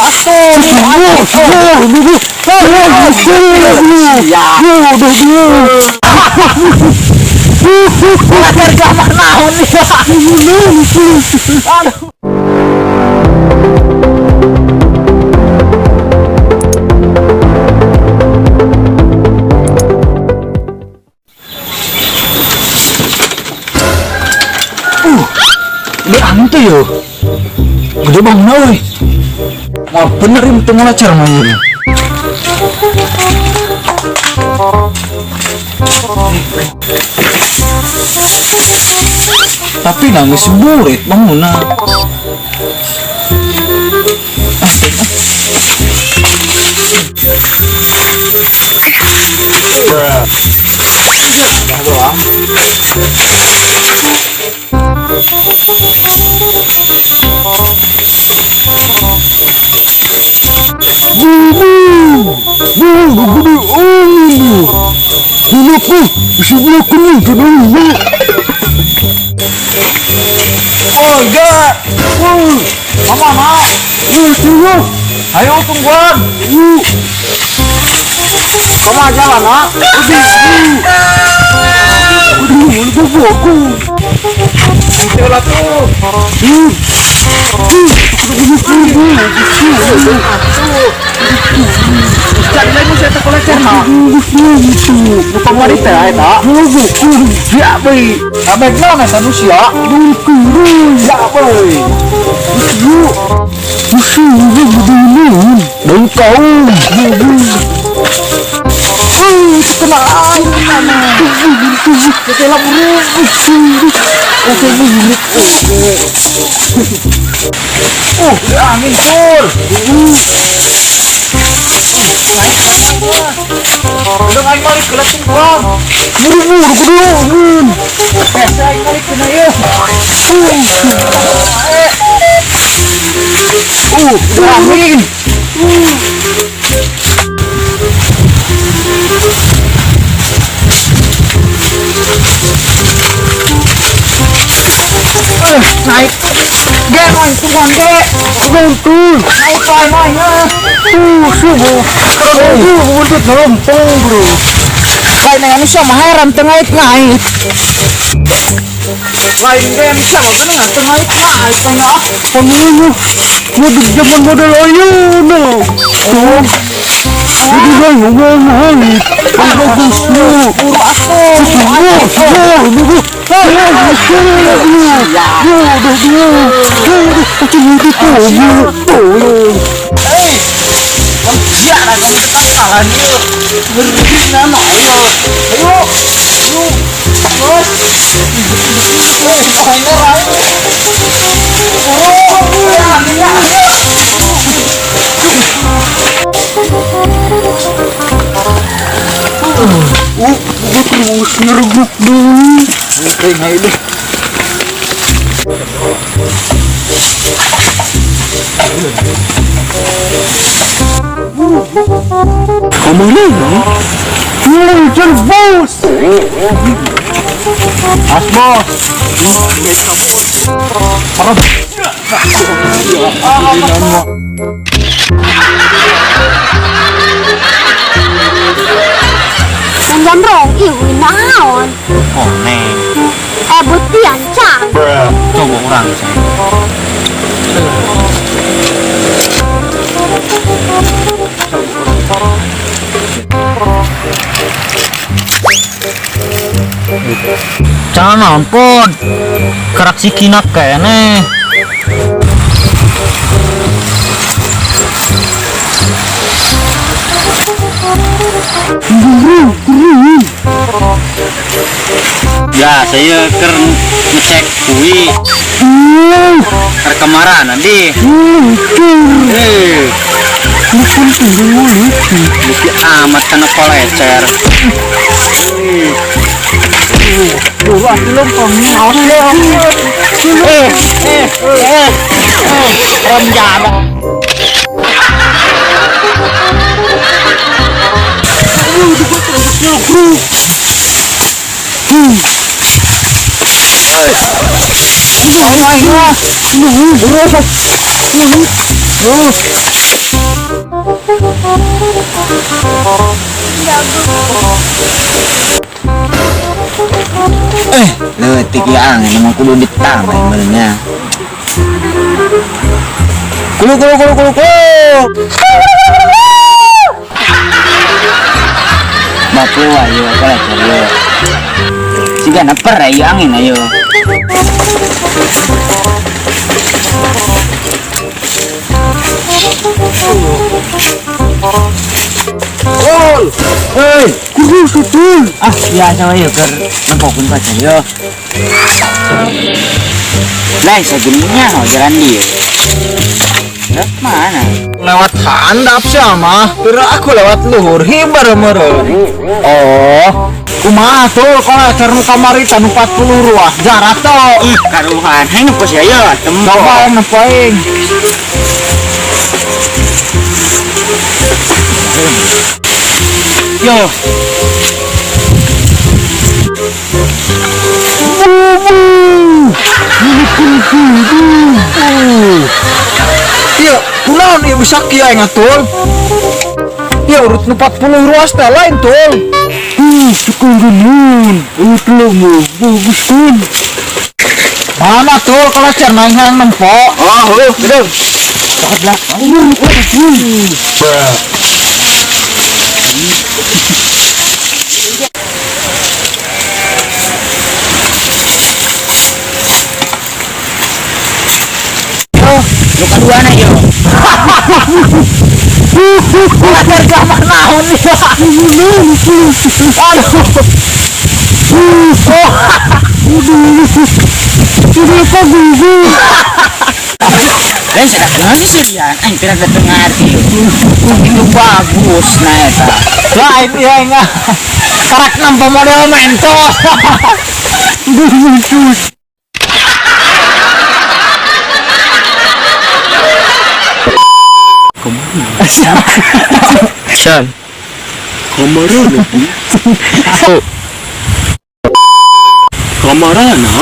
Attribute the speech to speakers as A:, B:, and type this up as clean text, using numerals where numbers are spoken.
A: Atuh. Belajar zaman naon ya. Aduh. Ini angin tuh yo. Gede banget euy. Wah bener ini teu ngolecer mah ieu. Tapi nangis burit bangunna. Ah, doang. Oh enggak. Mama mau. Ayo tungguan. Kamu aja lah nak. Lah tuh. Jangan lagi saya terkolecer nak. Lupa mari teh eta. Ya bae. Abek naon eta nu sia? Ya bae. Kena aing mana? Ketela burung. Angin tur. Udah aing balik ke tungguan. Buru-buru kudu angin. Aing balik kena ieu. Angin. Naik. Ge noy tungguan ge. Betul. Naik toy noy. Subuh. Buntut ngelompong, bro. Lain yang manusia mah heran teu ngait-ngait. Lain ge manusia mah bener teu ngait-ngait teh ah. Pemilu model zaman model ayeuna. Oh. Jadi lain ngait. Bagus nu. Buru atuh. Ngerebuk dulu. Oke, deh. Kamu ini, bos. As bos.
B: Jamrong ieu naon?
A: Oh, neng.
B: Butian cang.
A: Coba orang saya. Jangan naon pun. Kerak si kinak kayaknya. Ya, saya ker ngecek kui. Ker kemarin nanti. Lucu amat kena kolecer. Eh, leutik ya angin emang kudu ditambah benernya. Kulu kulu kulu kulu kulu. Bapu ayo kalau ayo. Siga neper ayo angin ayo. Ol, hei, kudu sutul. Ah, biasa wae keur nempokkeun pacar yo. Lah, segininya oh jalan dia. Lah, mana?
C: Lewat handap sama, kira aku lewat luhur hibar meureun. Oh, kumaha tuh kalau acar nu kamari teh nu 40 ruah jarak tuh.
A: Ih, karuhan. Hayu nempo sia yo, tempo.
C: Coba nempo aing.
A: Yo.
C: Iya, kunaon ieu bisa kieu aing atul? Iya, urut nu 40 ruas teh lain tul. Cukung gemun. Urut bagus kun. Mana tul kalau cer main hayang nempo?
A: Oh, heuh, gedung. Cokot lah. Lu kedua na yo.
C: Ajar zaman naon ya. Aduh.
A: Lain sedap banget sih Rian. Aing pira dateng ngarti. Itu bagus nah eta.
C: Lain ya enggak. Karak nampa model mentos.
D: San. Kamarana. Oh. Kamarana.